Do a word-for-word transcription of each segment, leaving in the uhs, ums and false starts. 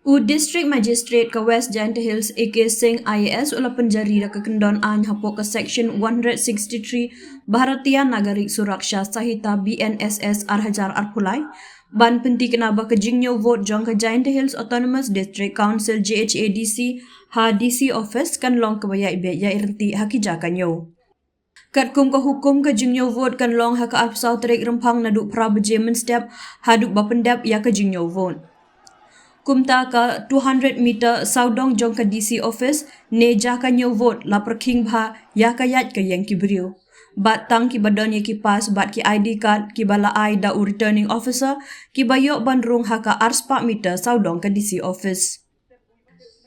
U District Magistrate ka West Jaintia Hills, A K Singh, I A S, u la pynjari da ka kyndon aiñ hapoh ka Section one hundred sixty-three Bharatiya Nagarik Suraksha Sanhita, B N S S, ar hajar arphew lai, ban pynthikna ba ka jingñiew vote jong ka Jaintia Hills Autonomous District Council, J H A D C, ha D C office kan long kaba ïaibeh ïairynti ha ki jaka ñiew. Katkum ka hukum, ka jingñiew vote kan long ha ka arphew saw tarik Rymphang naduh phra baje mynstep haduh ba pyndep ïa ka jingñiew vote. Kumta ka two hundred meter sawdong jong ka D C office ne jaka ñiew vote la pyrkhing bha ïa ka ïaid ka ïeng ki briew. Bad tang kiba don ïa ki pass bad ki I D card kiba la ai da u returning officer kiba ïoh ban rung ha ka arspah meter sawdong ka D C office.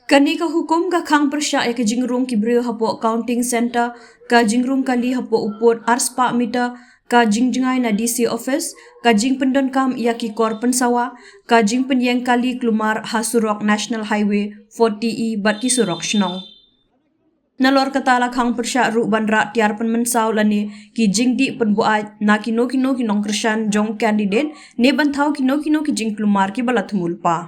Kane ka hukum ka khang pyrshah ïa ka jingrung ki briew hapoh counting centre, ka jingrung kali hapoh u pud arspah meter, ka jingjngai na D C office, ka jingpyndonkam ïa ki kor pynsawa, ka jingpynïeng kali kulmar ha surok National Highway forty E bad ki surok shnong. Nalor kata la khang pyrshah ruh ban rah tiar pynmynsaw lane ki jingdih pynbuaid na kino kino ki nongkyrshan jong candidate ne ban thaw kino kino ki jingkulmar kiba la thmu lypa.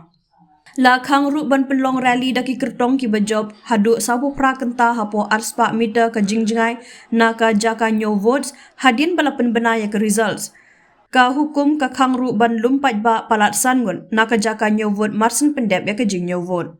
La khang ruh ban pynlong rally da ki kyrtong kiba jop haduh sawphew phra kynta hapoh arspah meter ka jingjngai na ka jaka ñiew votes hadien ba la pynbna ïa ka results. Ka hukum ka khang ruh ban lum paidbah palat san ngut na ka jaka ñiew vote marshen pyndep ïa ka jingñiew vote.